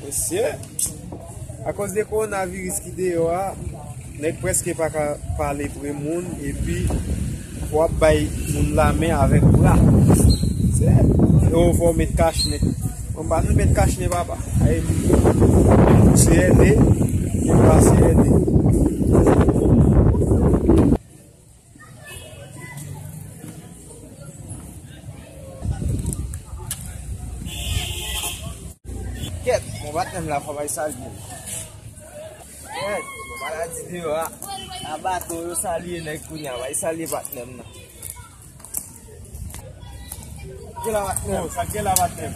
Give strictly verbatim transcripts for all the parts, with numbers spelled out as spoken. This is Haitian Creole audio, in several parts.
Mesye, akoz de kowonaviris ki deyò a, nèg prèske pa ka pale pre moun, epi w ap bay moun lamen avèk bra. Se, yo fò w met kachnen. Mwen pa nan met kachnen, papa. Ay, se ede, se pa se ede. Kèt, bon, patnè m la, fò bay salye. Kèt, bon, maladi deyò a. A baton, yo salye nèg kounye a, bay salye patnè m nan. Gen la patnè m. Oh, sa gen la patnè m.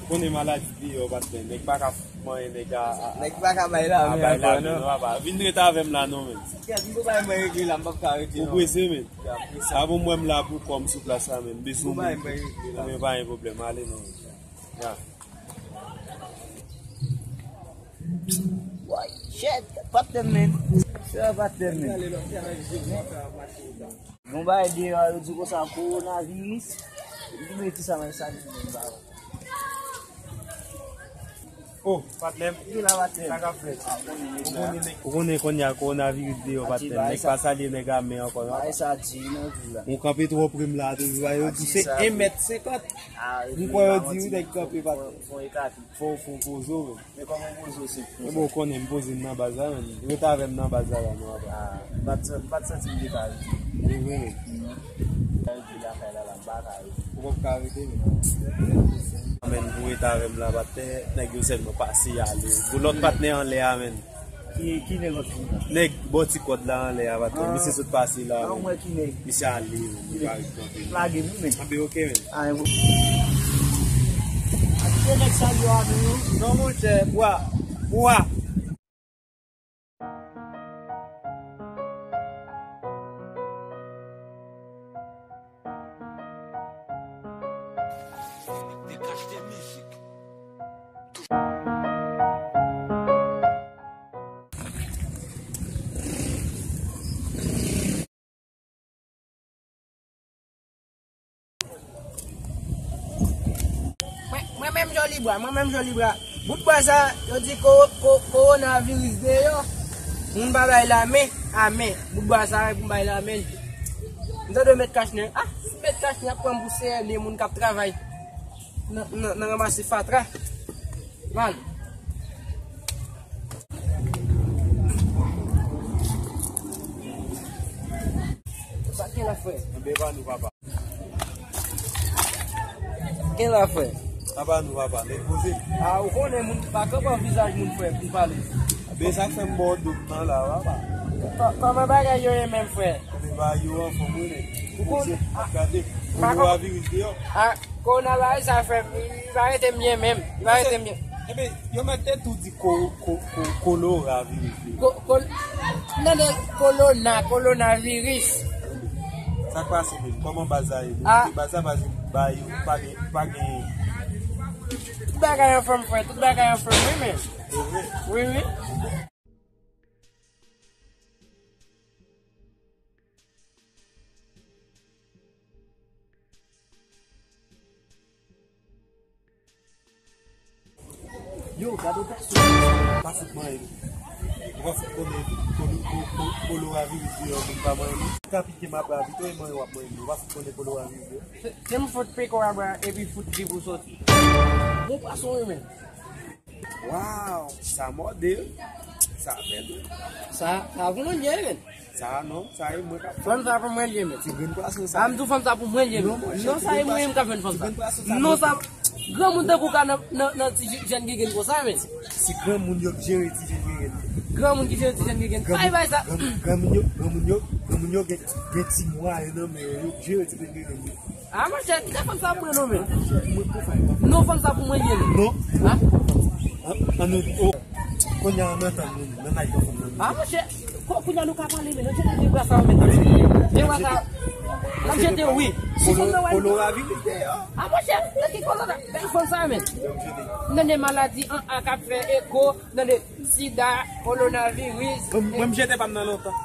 Konnen maladi deyò, patnè. Nèg pa ka manyen nèg a, a, nèg pa ka bay lamen ankò, non. Papa. Vin ret avè m la, non, men. Kèt, m gon bagay mwen regle la, m p ap ka rete, non. Ou prese, men. Ya, m prese. Sa pou mwen, m la pou kò m sou plas la, men. M bezwen moun. Gon bagay mwen regle la. Men pa gen pwoblèm, ale, non, men. Ya. Woy, shit, patnè m, men. Sa patnè m, men. Bon, bagay deyò a, yo di konsa, kowonaviris. Epi, men ki sa, men, sa di, men, ba. Oh, patnè m. Ki la, patnè m? Sa k ap fèt? Ah, ou konnen, ou konnen kounye a kowonaviris deyò, patnè m. Nèg pa salye nèg a men ankò, non? Bagay sa di, non, di la. Ou kanpe twò pre m la, tou, yo di se en mèt senkant. M kwè yo di wi, nèg kanpe, patnè m. Fò, fò, fò poze w, men. Men kòman poze w se poze? Men bon, ou konnen m poze m nan baz la, men. Ret avè m nan baz la, la, non, apa. Ah, m pa t san-, m pa t santi m te ka rete. Li vre, men. Mhm. Sa vle di lakay la, la, m pa ka rete. Ou p ap ka rete, men. Men, pou ret avè m la, patnè, nèg yo sèlman pase ale. Pou lòt patnè anlè a, men. Ki, ki nèg ant nou la? Nèg bò ti kòd la anlè a, patnè. Ah. Misye sot pase la, men. Mwen ki nèg? Misye ale, men. Li pa ret kanpe. Lage nou, men. Anben, oke, men. Ah, e bon. Kite nèg sa yo a nou, non, monchè, bwa, bwa. Mwen, mwen menm Jolibra, mwen menm Jolibra. Bout bwa sa, yo di ko-, ko-, kowonaviris deyò. Moun pa bay lamen, amen. Bout bwa sa, pou m bay lamen. M tande yo met kachnen. Ah, si m met kachnen, y ap pran m pou seyè de moun k ap travay nan, nan, nan ranmase fatra. Mal. Sa gen la, frè? Anben, pa nou, papa. Gen la, frè? Sa pa nou, papa. Nèg poze. Ah, ou konnen moun pa kanpe an vizaj moun, frè, pou pale. Anben, sa k fè m ba w do m nan la, papa. Kò-, kòman bagay yo ye menm, frè? Anben, bagay yo anfòm, wi, nèg. Ou konnen, ah, gade. Kowonaviris deyò. Ah, kowonaviris sa fè, li pa rete m byen menm. Li pa rete m byen. Ebyen, yo mèt te tou di ko-, ko-, ko-, koloraviris deyò. Ko-, kol-, nan de kolona, kolonaviris. Sa k pase menm? Kòman baz la ye? Ah. Baz la pa, pa, pa gen, pa gen. Tout bagay anfòm, frè. Tout bagay anfòm, wi, men. Se vre? Wi, wi. Yo, gade gason. Pa fout manyen nou. Ou pa fout konnen kolo-, ko-, ko-, koloraviris deyò, moun pa manyen nou. Ou ka pike m apre a pito, e manyen w ap manyen m. Ou pa fout konnen koloraviris deyò. Se, se m fout pike w apre a, epi fout di pou soti. Bon pwason, wi, men. Waw, sa mòde wi. Sa bèl wi. Sa, sa pou mwen l ye, men. Sa non, sa e mwen k ap fè. Fanm sa pou mwen l ye, men. Ti grenn pwason sa. A, m di w fanm sa pou mwen l ye, men. Non, monchè, non, sa e mwen menm k ap jwenn fanm sa. Ti grenn pwason sa. Non, sa, granmoun tankou w ka nan, nan, nan ti jèn gigèn konsa, men. Si granmoun yo k jere ti jèn gigèn. Granmoun ki jere ti jèn gigèn. Bay, bay sa. Granmoun, granmoun yo, granmoun yo, granmoun yo gen, gen ti mwayen nan men yo, yo k jere ti jèn gigèn yo. A, monchè, kite fanm sa pou mwen non, men. Non, fanm sa pou mwen ye, men. Non. A? An, an nou, o. Kounye a, an antann nou, nan nèg yo fanm nan. A, monchè, ko-, kounye a nou ka pale, men. Nan jete de bra sa, men. De bra sa. Nan jete, wi. Si fanm nan wè. Kolo ravili deyò. A, monchè, nan ki kolo la? Bèl fanm sa, men. Nan de maladi, an, an k ap fè eko, nan de sida, kowonaviris. Mwen, mwen, m jete pa m nan lontan.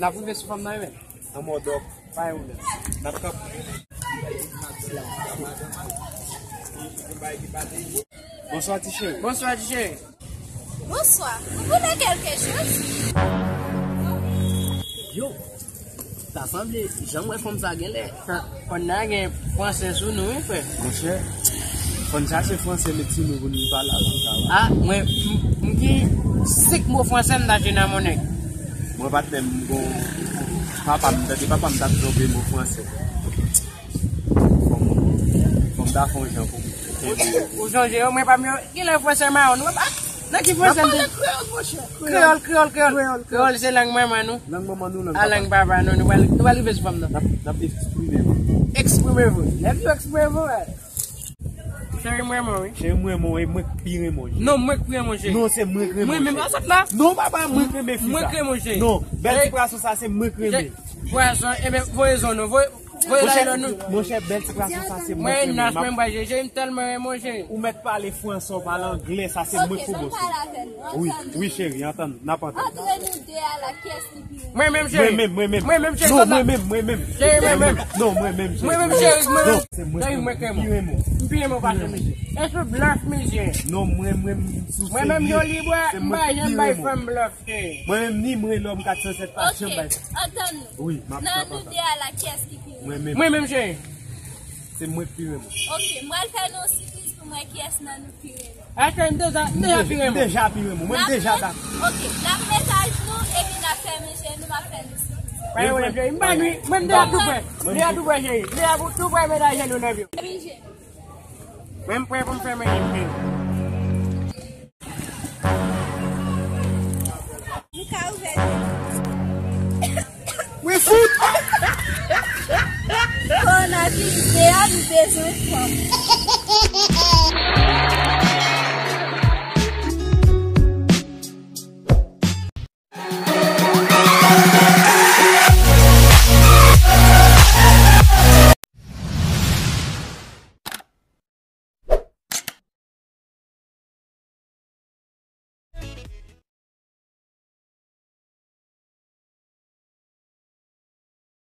N ap rive sou fanm nan, men. An mòdòk. Pa yon lè. N ap kanpe. Bonswa, ti cheri. Bonswa, ti cheri. Bonsoir. Vous voulez quelque chose? Yo, ta sanble, jan m wè fanm sa genlè. Fanm nan gen franse sou nou, wi, frè. Monchè, fò n chache franse met sou nou pou nou pale avè sa, wi. Ah, mwen, m, m gen senk mo franse m ta jwenn nan mon nèg. Mwen, patnè m, m gon papa m, tande papa m t ap twonpe mo franse. Fò m, fò m ta fè yon jan pou m kenbe. Ou sonje yo, mwen pa m yo, ki lè franse mawon, nou pa, nan ki franse m te? N ap pale kreyòl, monchè. Kreyòl, kreyòl, kreyòl. Kreyòl, kreyòl. Kreyòl se lang manman nou. Lang manman nou, lang papa. A, lang papa nou, nou pral, nou pral rive sou fanm nan. N ap, n ap eksprime nou. Eksprime vou. Lè nou eksprime vou, eh. Cheri, mwen renmen w, wi. Cheri, mwen renmen w, e mwen k pi renmen w. Non, mwen k pi renmen w, cheri. Non, se mwen k renmen w, cheri. Mwen menm, a sot la? Non, papa, mwen k renmen fi sa. Mwen k renmen w, cheri. Non, bèl ti pwason sa, se mwen k renmen. Pwason, e ben, voye zon nou, voye, voye laylo nou. Monchè, bèl ti pwason sa, se mwen k renmen. Mwen nas, mwen bwa jeje, m tèlman renmen w, cheri. Ou mèt pale franse, w pale anglè, sa se mwen k pou bòs ou. Wi, wi, cheri, antann, n ap antann. Antre nou de a la, kiyès ki pi renmen? Mwen menm, cheri. Mwen menm, mwen menm. Mwen menm, cheri. Non, mwen menm, mwen menm. Cheri, mwen menm. Non, mwen menm, cheri. Mwen menm, cheri, mwen menm. Non, se mwen k pi renmen w. M pi renmen w pase misye. E sou blòf misye. Non, mwen, mwen, sou serye. Mwen menm, Joly Bwa, m pa janm bay fanm blòf, cheri. Mwen menm, ni mwen, lòm kat san sèt pa janm bay. Ok, antann nou. Wi, m ap, m ap antann. Nan nou de a la, kiyès ki pi renmen? Mwen menm. Mwen menm, cheri. Se mwen k pi renmen w. Ok, m pral fè nou yon sipriz pou m wè kiyès nan nou pi renmen. Atè, m deja, m deja pi renmen w. M deja pi renmen w. Mwen, m deja dakò. Ok, n ap met aj nou, epi n ap fèmen je nou, m ap fè nou sipriz. Pa gen pwoblèm, cheri. M pa nwi. Mwen, m deja tou prè. M deja tou prè, cheri. M deja tou prè, met aj nou nan pye w. Mwen, m prè pou m fèmen je m, cheri. Nou ka ouvè je nou. Wi, fout! Kowonaviris deyò, nou bezwen fanm.